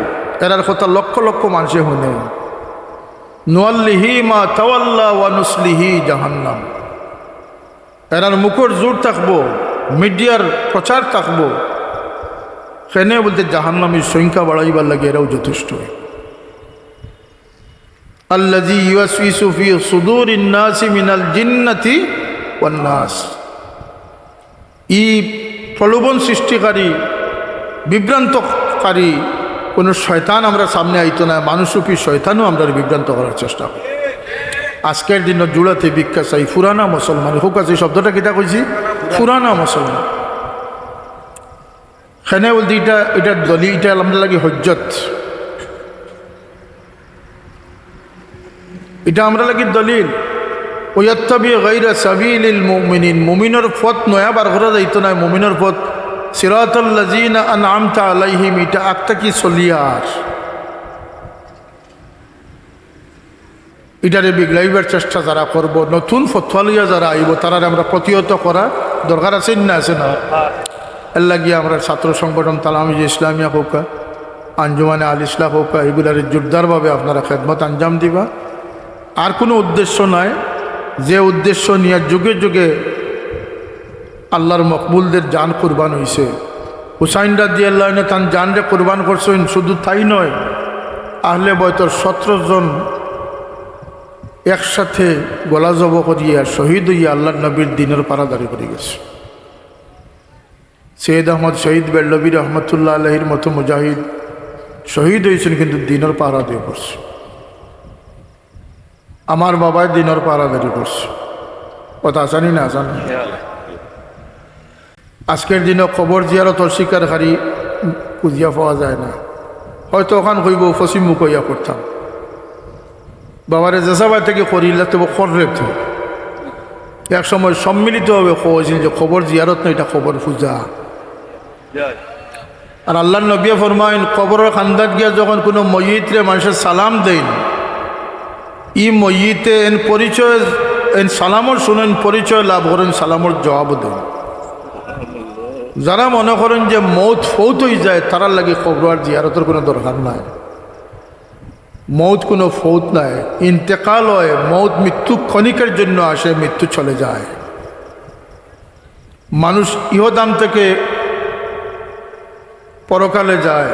এরার কথা লক্ষ লক্ষ মানষে হুনে। নুয়াল্লিহি মা তাওয়াল্লা ওয়া নুসলিহি জাহান্নাম। এরার মুখর জোর থাকবো, মিডিয়ার প্রচার থাকবো, কেনে বুলতে জাহান্নামীর সংখ্যা বাড়াইবার লাগি এরাও যথেষ্ট। আল্লাযী ইউওয়াসউইসু ফী সুদূরিন নাসি মিনাল জিন্নাতি ওয়ান নাস। ই প্রলোভন সৃষ্টিকারী, বিভ্রান্তকারী কোনো শয়তান আমরার সামনে আইতো নায়, মানুষরূপী শয়তানও আমরারে বিভ্রান্ত করার চেষ্টা করে। আজকের দিনও জুড়াতে ভিক্ষা চাই, ফুরানা মুসলমান। কউক্কা, ই শব্দটা কিতা কইছি? ফুরানা মুসলমান। কেনে বুলতে ইটা, ইটা দলিল, ইটা আমরার লাগি হুজ্জত। ইটা আমরার লাগি দলিল। ওয়াত্তাবি গায়রা সাবিলিল মুমিনিন, মুমিনর পথ নয়া বার করা যাইতো নায়, মুমিনর পথ সিরাতাল্লাযিনা আনআমতা আলাইহিম, ইটা আগ থাকি চলিয়ার। ইটারে বিগড়াইবার চেষ্টা যারা করবো, নতুন ফতোয়া লইয়া যারা আইবো, তারারে আমরা প্রতিহত করার দরকার আছে না, আছে না? এর লাগি আমরা ছাত্র সংগঠন তালামিজে ইসলামিয়া কউক্কা, আঞ্জুমানে আল ইসলাহ কউক্কা, এগুলারে জোরদারভাবে আপনারা খেদমত আঞ্জাম দিবা। আর কোনো উদ্দেশ্য নাই, যে উদ্দেশ্য নিয়া যুগে যুগে আল্লাহর মকবুলদের জান কুরবান অইছে। হুসাইন রাদিয়াল্লাহু আনহু তান জানরে কুরবান করছইন, শুধু তাই নয়, আহলে বয়তর সতেরো জন একসাথে গলা জব করিয়া শহীদ অইয়া আল্লাহর নবীর দ্বীনর পাহারাদারি করি গেছে। সৈয়দ আহমদ শহীদ বেল্লবী রহমতুল্লাহ আলাইহির মতো মুজাহিদ শহীদ অইছইন, কিন্তু দ্বীনর পাহারা দিয়া করছে। আমার বাবায় দ্বীনর পাহারাদারি করছে। কথা আছে নি না আছে নি? আজকের দিনও কবর জিয়ারত অস্বীকারী খুঁজিয়া পাওয়া যায় না। হয়তো অখান কইবো পশ্চিম মুখ অইয়া করতাম। বাবারে, যেসাবায় থাকি করিলা, তবে কররে তো। এক সময় সম্মিলিতভাবে কওয়া অইছিল যে কবর জিয়ারত না, ইটা কবর পূজা। আর আল্লাহর নবিয়ে ফরমাইন, কবরর কান্দাত গিয়া যখন কুনু মইয়িতরে মানষে সালাম দেইন, ই মইয়িতে এন পরিচয়, এন সালামর শুনইন, পরিচয় লাভ করইন, সালামর জবাবও দেইন। যারা মনে করইন যে মউত ফৌত অইযায়, তারার লাগি কবর আর জিয়ারতর কুনু দরকার নাই। মউত কুনু ফৌত নায়, ইন্তেকাল অয়। মউত মৃত্যু ক্ষণিকের জন্য আসে, মৃত্যু চলে যায়। মানুষ ইহধাম থেকে পরকালে যায়,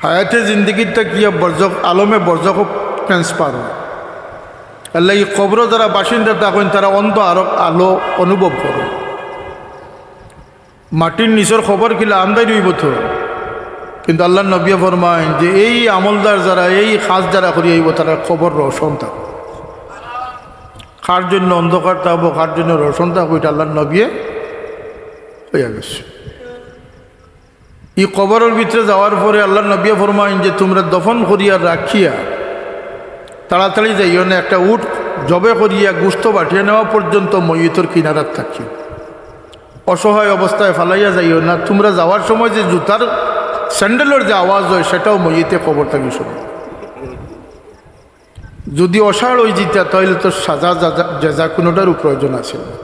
হায়াতে জিন্দেগির থাকিয়া বরজখ, আলমে বরজখো transfer অয়। এরলাগি কবরো যারা বাসিন্দা থাকইন, তারা অন্ধ আরো আলো অনুভব করইন। মাটির নিচর কবর কিলা আন্দাইর অইবো তো, কিন্তু আল্লাহর নবিয়ে ফরমাইন যে এই আমলদার যারা, এই কাজ যারা করি আইবো, তারার কবর রোশন থাকবো। কার জন্য অন্ধকার থাকবো, কার জন্য রোশন থাকবো, ইটা আল্লাহর নবিয়ে কইয়া গেছে। ই কবরর ভিতরে যাওয়ার পরে আল্লাহর নবিয়ে ফরমাইন যে তুমরা দফন করিয়া রাখিয়া তাড়াতাড়ি যাইও না, একটা উট জবে করিয়া গোস্ত বাটিয়া নেওয়া পর্যন্ত মইয়িতর কিনারাত থাকিও। অসহায় অবস্থায় ফালাইয়া যাইও না। তুমরা যাওয়ার সময় যে জুতার, স্যান্ডেলর যে আওয়াজ অয়, সেটাও মইয়িতে কবর থাকি শুনে। যদি অসাড় অইযিতা, তাইলে তো সাজা, জাজা, জাজা কুনুটারও প্রয়োজন আছিল না।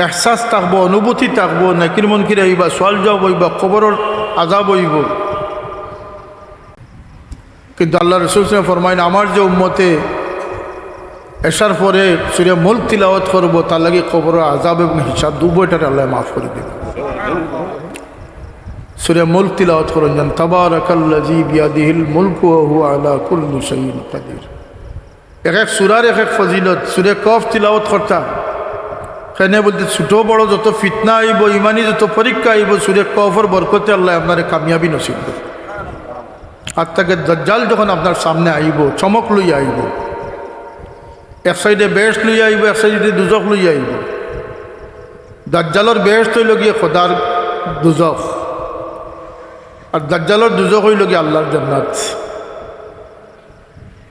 এহসাস থাকবো, অনুভূতি থাকবো, নাকির মুনকির আইবা, সওয়াল জবাব অইবা, কবরর আযাব অইবো। কিন্তু আল্লাহর রাসূল সাল্লাল্লাহু আলাইহি ওয়াসাল্লাম ফরমাইন, আমার যে উম্মতে এশার পরে সূরা মুলক তিলাওয়াত করবো, তার লাগি কবরর আযাব এবং হিসাব উভয়টারে আল্লাহ মাফ করি দিবা। সূরা মুলক তিলাওয়াত করইন যান, তাবারাকাল্লাযী বিয়াদিহিল মুলকু ওয়া হুয়া আলা কুল্লি শাইইন কাদির। এক এক সূরার এক এক ফজিলত। সূরা কফ তিলাওয়াত করতা, কেনে বলতে ছোট বড় যত ফিতনা আইবো, ইমানি যত পরীক্ষা আইবো, সূরা কফর বরকতে আল্লাহ আপনারে কামিয়াবি নসিব করইন। আর তাকে দাজ্জাল যখন আপনার সামনে আইবো, চমক লইয়া আইবো, এক সাইডে বেহেশত লইয়া আইবো, এক সাইডে দুজখ লইয়া আইবো। দাজ্জালর বেহেশত অইলো গিয়া খোদার দুজখ, আর দাজ্জালর দুজখ অইলো গিয়া আল্লাহর জান্নাত।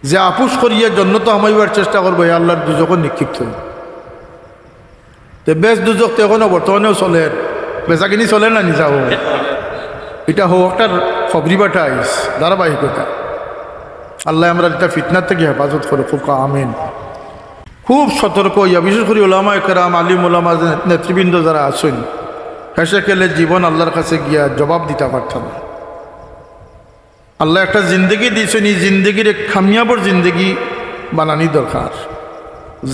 যে আপোষ করিয়া জন্নতো হামাইবার চেষ্টা করবো, হে আল্লাহর দুজখো নিক্ষিপ্ত অইবো। তে বেহেশত দুজখ তো এখনো বর্তমানেও চলের, বেচাকিনি চলের না নি যাও? ইটা হউ একটার খবরি বাটা আইস, ধারাবাহিকতা। আল্লাহ আমরার ইতা ফিতনার থাকি হেফাজত করউক, কউক্কা আমিন। খুব সতর্ক অইয়া, বিশেষ করি উলামায়ে কেরাম, আলিম উলামা, নেতৃবৃন্দ যারা আছইন, হেষে খেলে জীবন আল্লাহর কাছে গিয়া জবাব দিতা পারতা না। আল্লায় একটা জিন্দেগি দিছইন, ই জিন্দেগিরে কামিয়াবর জিন্দেগি বানানি দরকার।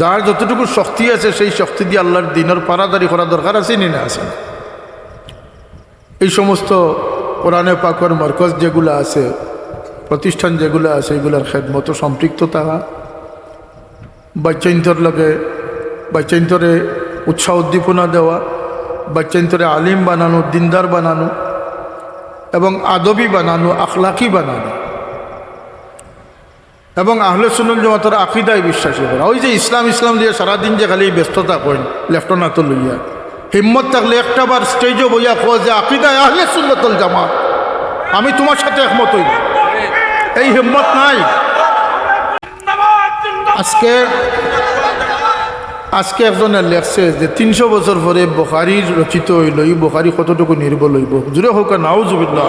যার যতটুকু শক্তি আছে, সেই শক্তি দিয়া আল্লাহর দ্বীনর পাহারাদারি করা দরকার আছে নি না আছে? এই সমস্ত কোরআনে পাকর মরকজ যেগুলা আছে, প্রতিষ্ঠান যেগুলা আছে, এগুলার খেদমতো সম্পৃক্ত থাকা, বাচ্চাইন্তর লগে, বাচ্চাইন্তরে উৎসাহ উদ্দীপনা দেওয়া, বাচ্চাইন্তরে আলিম বানানো, দিনদার বানানো এবং আদবি বানানো, আখলাকি বানানো এবং আহলে সুন্নাত জামাতর আকিদায় বিশ্বাসী করা। ওই যে ইসলাম, ইসলাম দিয়া সারাদিন যে খালি ব্যস্ত থাকইন, লেফটনাতো লইয়া, হিম্মত থাকলে একটা বার স্টেজো বইয়া কও যে আকিদায় আহলে সুন্নাত ওয়াল জামাত, আমি তোমার সাথে একমত অই। এই হিম্মত নাই। আজকে, আজকে একজনে লেখছে যে তিনশো বছর পরে বুখারীর রচিত অইলো, ই বুখারী কতটুকু নির্ভুল অইবো? জুরে কউক্কা, নাউজুবিল্লাহ।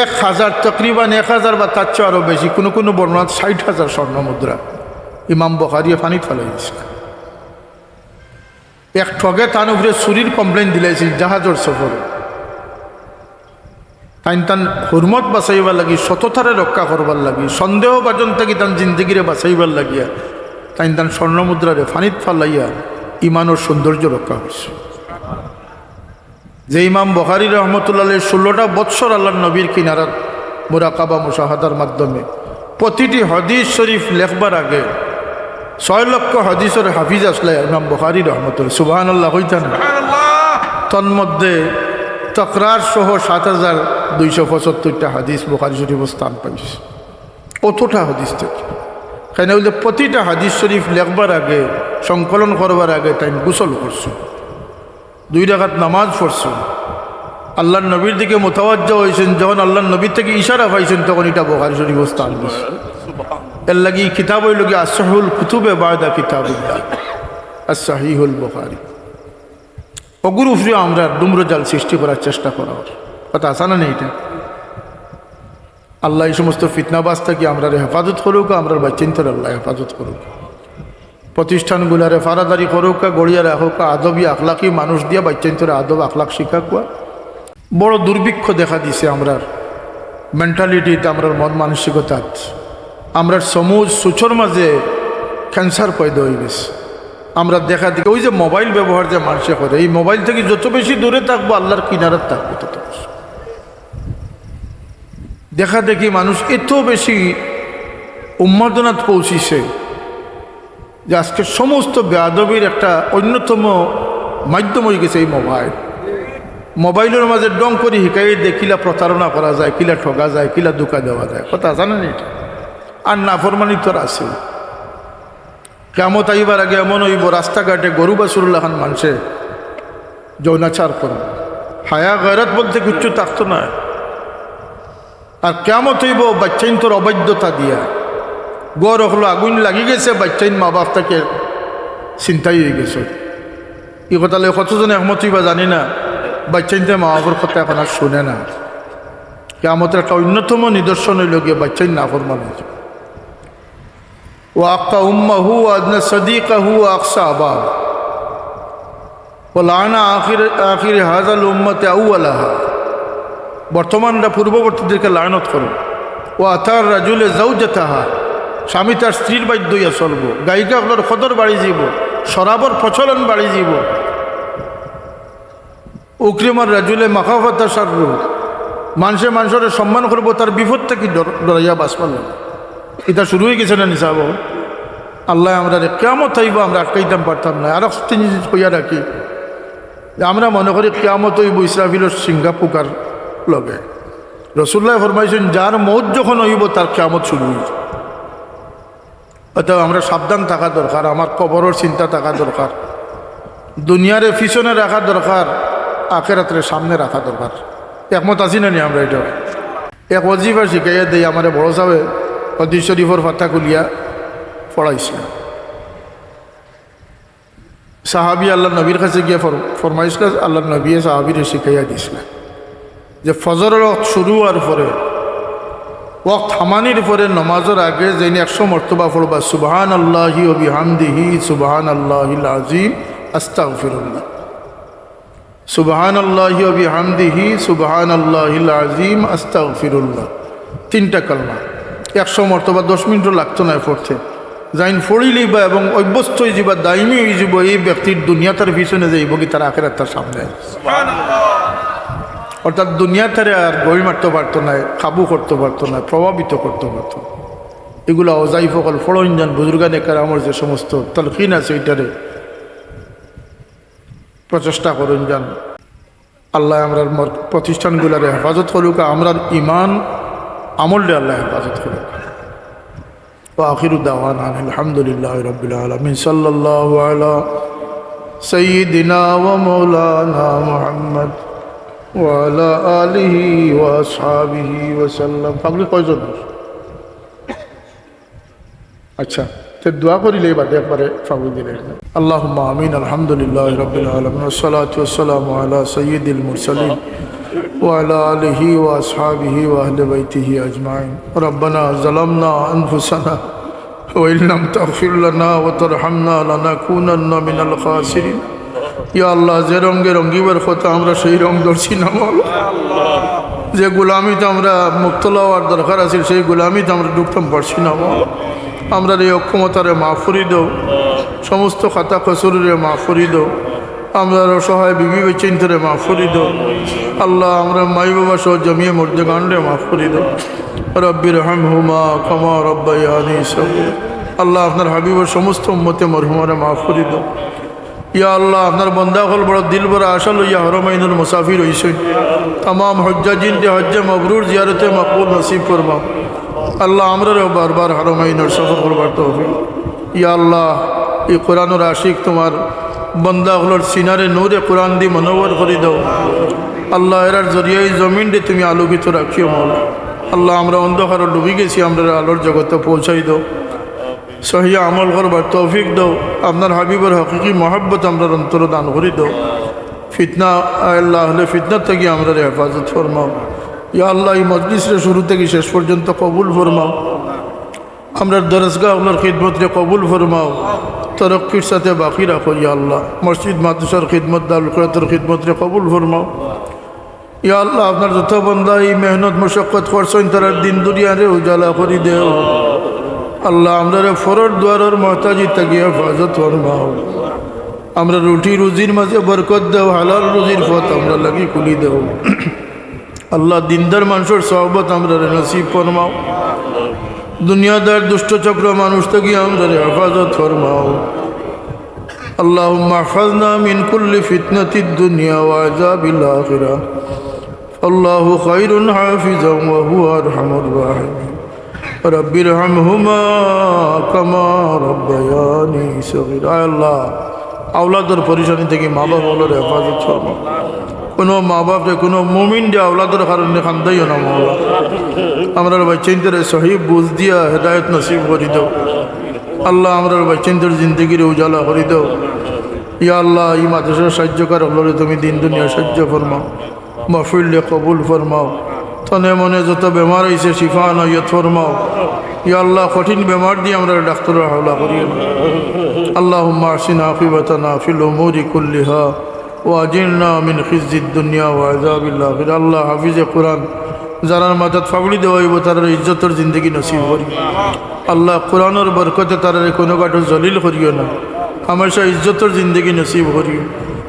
এক হাজার, তকরিবান এক হাজার বা তার চেয়ে আরো বেশি, কুনু কুনু বর্ণনাত ষাইট হাজার স্বর্ণ মুদ্রা ইমাম বুখারীয়ে পানিত ফালাই দিছে। এক ঠগে তান উপরে চুরির complain দিলাইছিল জাহাজর সফরো। তাইন তান হুরমত বাঁচাইবার লাগি, সততারে রক্ষা করবার লাগি, সন্দেহভাজন থাকি তান জিন্দেগিরে বাঁচাইবার লাগিয়া তাইন তান স্বর্ণ মুদ্রারে পানিত ফালাইয়া ইমানর সৌন্দর্য রক্ষা করছে। যে ইমাম বুখারী রহমতুল্লাহ আলাইহি ষোলোটা বৎসর আল্লাহর নবীর কিনারাত মুরাকাবা মুশাহাদার মাধ্যমে প্রতিটি হাদিস শরীফ লেখবার আগে ছয় লক্ষ হাদিসর হাফিজ আছলা ইমাম বুখারী রহমতুল্লাহ। সুবহানাল্লাহ কইতা না? তন্মধ্যে তকরার সহ সাত হাজার দুইশো পঁচাত্তরটা হাদিস বুখারী শরীফো স্থান পাইছে। অতটা হাদিস থাকি। কেনে বুলতে প্রতিটা হাদিস শরীফ লেখবার আগে, সংকলন করবার আগে তাইন গোসল করছইন, দুই রাকাত নামাজ পড়ছইন, আল্লাহর নবীর দিকে মুতাওয়াজ্জা অইছইন, যখন আল্লাহর নবীর থাকি ইশারা পাইছইন, তখন ইটা বুখারী শরীফো স্থান দিছে। এরলাগি ই কিতাব অইলোগি আসহুল কুতুবে বাদা কিতাবিল্লাহ, আস-সহিহুল বুখারী। অগুর উপরে আমরা ডুমরজাল সৃষ্টি করার চেষ্টা করা অর। কথা আছে না নি ইটা? আল্লাহ ই সমস্ত ফিতনাবাজ থাকি আমরারে হেফাজত করউক্কা, আমরার বাইচ্চাইন্তরে আল্লাহ হেফাজত করউক্কা। প্রতিষ্ঠানগুলারে ফারাদারি করউক্কা, গড়িয়া রাখউক্কা, আদবি আখলাকি মানুষ দিয়া বাইচ্চাইন্তরে আদব আখলাক শিখাউক্কা। বড় দুর্ভিক্ষ দেখা দিছে আমরার মেন্টালিটিত, আমরার মন মানসিকতাত। আমরার সমুজ সুচর মাঝে ক্যান্সার পয়দা অইগেছে। আমরা দেখা দেখি অউ যে মোবাইল ব্যবহার যে মানষে করে, ই মোবাইল থাকি যত বেশি দূরে থাকবো, আল্লাহর কিনারাত থাকবো তত বেশি। দেখা দেখি মানুষ এত বেশি উন্মাদনাত পৌঁছিছে যে আজকে সমস্ত বেয়াদবির একটা অন্যতম মাধ্যম অইগেছে ই মোবাইল। মোবাইলর মাঝে ঢং করি হিকাই দেয় কিলা প্রতারণা করা যায়, কিলা ঠগা যায়, কিলা ধোকা দেওয়া যায়। কথা জানেন ইটা? আর নাফরমানি তো আর আছে। কিয়ামত আইবার আগে এমন অইবো, রাস্তাঘাটে গরু বাছুরর লাখান মানষে যৌনাচার করবো, হায়া গয়রত বলতে কিচ্ছু থাকতো নায়। আর কিয়ামত অইবো বাইচ্চাইন্তর অবাধ্যতা দিয়া। ঘর অকলো আগুইন লাগি গেছে, বাইচ্চাইন মা বাপ থাকি ছিনতাই অইগেছে। ই কথা লইয়া কতজন একমত অইবা জানি না, বাইচ্চাইন্তে মা বাপর কথা এখন আর শুনে না। কিয়ামতর একটা অন্যতম নিদর্শন অইলোগি বাইচ্চাইন নাফরমান অইযিবো। وأقى أمه وأدنى صديقه وأقصى أباه ولعن آخر، آخر هذه الأمة أولها। বর্তমানরা পূর্ববর্তীদেরকে লানত করবো। وأطاع الرجل زوجته، স্বামী তার স্ত্রীর বাধ্য অইয়া চলবো। গায়িকা অকলর কদর বাড়ি যিবো, শরাবর প্রচলন বাড়ি যিবো। أكرم الرجل مخافة شره، মানষে মানষরে সম্মান করবো তার বিপদ থাকি ডর-, ডরাইয়া বাঁচবার লাগি। ইটা শুরু অইগেছে না নি সাব? আল্লায় আমরারে, কিয়ামত আইবো আমরা আটকাইতাম পারতাম নায়। আরক তিন জিনিস কইয়া রাখি যে আমরা মনে করি কিয়ামত অইবো ইসরাফিলর শিঙ্গা ফুকার লগে। রসুলুল্লায় ফরমাইছইন, যার মউত যখন অইবো তার কিয়ামত শুরু অইযিবো। অতএব আমরা সাবধান থাকা দরকার, আমার কবরর চিন্তা থাকা দরকার, দুনিয়ারে পিছনে রাখা দরকার, আখেরাতরে সামনে রাখা দরকার। একমত আছি না নি আমরা ইটা? এক ওজিফা শিখাইয়া দেই, আমারে বড় সাবে হাদিস শরীফর পাতা খুলিয়া পড়াইছলা। সাহাবী আল্লাহর নবীর কাছে গিয়া ফর-, ফরমাইছলা, আল্লাহর নবীয়ে সাহাবীরে শিখাইয়া দিছলা যে ফজরর ওয়াক্ত শুরু অওয়ার পরে, ওয়াক্ত হামানির পরে নমাজর আগে যেইন একশো মর্তবা পড়বা, সুবহানাল্লাহি ওয়া বিহামদিহি, সুবহানাল্লাহিল আযীম, আস্তাগফিরুল্লাহ। সুবহানাল্লাহি ওয়া বিহামদিহি, সুবহানাল্লাহিল আযীম, আস্তাগফিরুল্লাহ। তিনটা কালমা একশো মর্তবা, দশ মিনিটও লাগতো নায় পড়তে। যাইন পড়িলিবা এবং অভ্যস্ত অইযিবা, দায়মি অইযিবো, ই ব্যক্তির দুনিয়া তার পিছনে যাইবোগি, তার আখেরাত তার সামনে। অর্থাৎ দুনিয়া তারে আর গড়ি মারতো পারতো নায়, কাবু করতো পারতো নায়, প্রভাবিত করতো পারতো নায়। ইগুলা ওয়াইজ অকল পড়ইন যান, বুজুর্গানে কেরামর যে সমস্ত তালকিন আছে, ইটারে প্রচেষ্টা করইন যান। আল্লায় আমরার মর-, প্রতিষ্ঠানগুলারে হেফাজত করউক্কা, আমরার ইমান আমলরে আল্লায় হেফাজত করউক্কা। وآخر دعوانا أن الحمد لله رب العالمين. صلى الله على سيدنا ومولانا محمد وعلى آله وأصحابه وسلم. পাগড়ি কয়জন? আচ্ছা, তে দোয়া করিলে বাদে একবারে পাগড়ি দিলে। اللهم آمين. الحمد لله رب العالمين. والصلاة والسلام على سيد المرسلين وعلى آله وأصحابه وأهل بيته أجمعين. ربنا ظلمنا أنفسنا وإن لم تغفر لنا وترحمنا لنكونن من الخاسرين. ইয়া আল্লাহ, যে রঙে রঙিবার কথা আমরা সেই রঙ ধরছি না মওলা। যে গোলামিত আমরা মুক্ত অওয়ার দরকার আছিল, সেই গোলামিত আমরা ঢুকতাম পারছি না মওলা। আমরার এই অক্ষমতারে মাফ করি দেও, সমস্ত খাতা কসুররে মাফ করি দেও। আমরার অসহায় বিবি বেচিন্তরে মাফ করি দেও। আল্লাহ, আমরার মাই বাবা সহ জমিয়ে মুর্দেগানরে মাফ করি দেও। رب ارحمهما كما ربياني صغيرا. আল্লাহ, আপনার হাবিবর সমস্ত উম্মতে মরহুমারে মাফ করি দেও। ইয়া আল্লাহ, আপনার বন্দা অকল বড় দিল ভরা আশা লইয়া হরমাইনর মুসাফির অইছইন। তামাম হজ্জাজিনরে হজ্জে মবরুর, জিয়ারতে মকবুল নসিব ফরমাও। আল্লাহ, আমরারেও বারবার হরমাইনর সফর করবার তৌফিক। ইয়া আল্লাহ, ই কোরআনর আশিক তোমার বন্দা অকলর সিনারে নূরে কোরআন দি মনোহর করি দেও। আল্লাহ, এরার জরিয়ায় এই জমিনরে তুমি আলোকিত রাখিও মাওলা। আল্লাহ, আমরা অন্ধকারো ডুবি গেছি, আমরারে আলোর জগতো পৌঁছাই দেও। সহি আমল করবার তৌফিক দেও। আপনার হাবিবর হকিকি মহব্বত আমরার অন্তরো দান করি দেও। ফিতনা, আয় আল্লাহ, আহলে ফিতনা থাকি আমরারে হেফাজত ফরমাও। ইয়া আল্লাহ, এই মজলিসরে শুরু থাকি শেষ পর্যন্ত কবুল ফরমাও। আমরার দরসগাহ অকলর খিদমতরে কবুল ফরমাও, তরক্কির সাথে বাকি রাখো ইয়া আল্লাহ। মসজিদ মাদ্রাসার খিদমত, দারুল কিরাতর খিদমতরে কবুল ফরমাও। ইয়া আল্লাহ, আপনার যত বান্দা এই মেহনত মশক্কত করছইন, তারার দিন দুনিয়ারে উজালা করি দেও। আল্লাহ, আমরারে ফরর দুয়ারর মহতাজি থাকি হেফাজত ফরমাও। আমরার রুটি রুজির মাঝে বরকত দেও, হালাল রুজির পথ আমরার লাগি খুলি দেও। আল্লাহ, দিনদার মানষর সহবত আমরারে নসিব ফরমাও। দুনিয়াদার দুষ্ট চক্র মানুষ থাকি আমরারে হেফাজত ফরমাও। اللهم احفظنا من كل فتنة الدنيا وعذاب الآخرة. الله خير حافظا وهو أرحم الراحمين. رب ارحمهما كما ربياني صغيرا. আয় আল্লাহ, আওলাদর পরেশানি থাকি মা বাপ অকলরে হেফাজত ফরমাও। কোনো মা বাপরে, কোনো মুমিনরে আওলাদর কারণে কান্দাইও না মাওলা। আমরার বাচ্চাইন্তরে সহি বুঝ দিয়া হেদায়েত নসিব করি দেও। আল্লাহ, আমরার বাচ্চাইন্তর জিন্দেগিরে উজালা করি দেও। ইয়া আল্লাহ, এই মাদ্রাসার সাহায্যকার অকলরে তুমি দিন দুনিয়া সাহায্য ফরমাও, মাহফিলরে কবুল ফরমাও। তনে মনে যত বেমার আইছে, শিফা আনায়ত ফরমাও। ইয়া আল্লাহ, কঠিন বেমার দিয়া আমরারে ডাক্তারর হাওলা করিও না। اللهم أحسن عاقبتنا في الأمور كلها وأجرنا من خزي الدنيا وعذاب الآخرة. আল্লাহ, হাফিজে কোরআন যারার মাথাত পাগড়ি দেওয়া অইবো, তারার ইজ্জতর জিন্দেগি নসিব করিও। আল্লাহ, কোরআনর বরকতে তারারে কোনো ঘাটো জলিল করিও না, হামেশা ইজ্জতর জিন্দেগি নসিব করিও।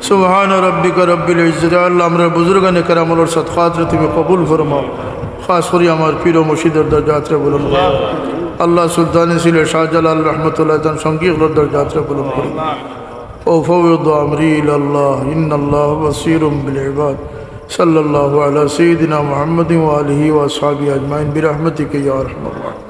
سبحان ربك رب العزة. আল্লাহ, আমরার বুজুর্গানে কেরাম অকলর সদকাতরে তুমি কবুল ফরমাও। খাস করি আমার পীর ও মুর্শিদর দরজাতরে বুলন্দ করো। আল্লাহ, সুলতানে সিলেট শাহজালাল রহমতুল্লাহ তান সঙ্গী অকলর দরজাতরে বুলন্দ করো। أفوض أمري إلى الله إن الله بصير بالعباد. صلى الله على سيدنا محمد وآله وأصحابه أجمعين برحمتك يا أرحم الراحمين.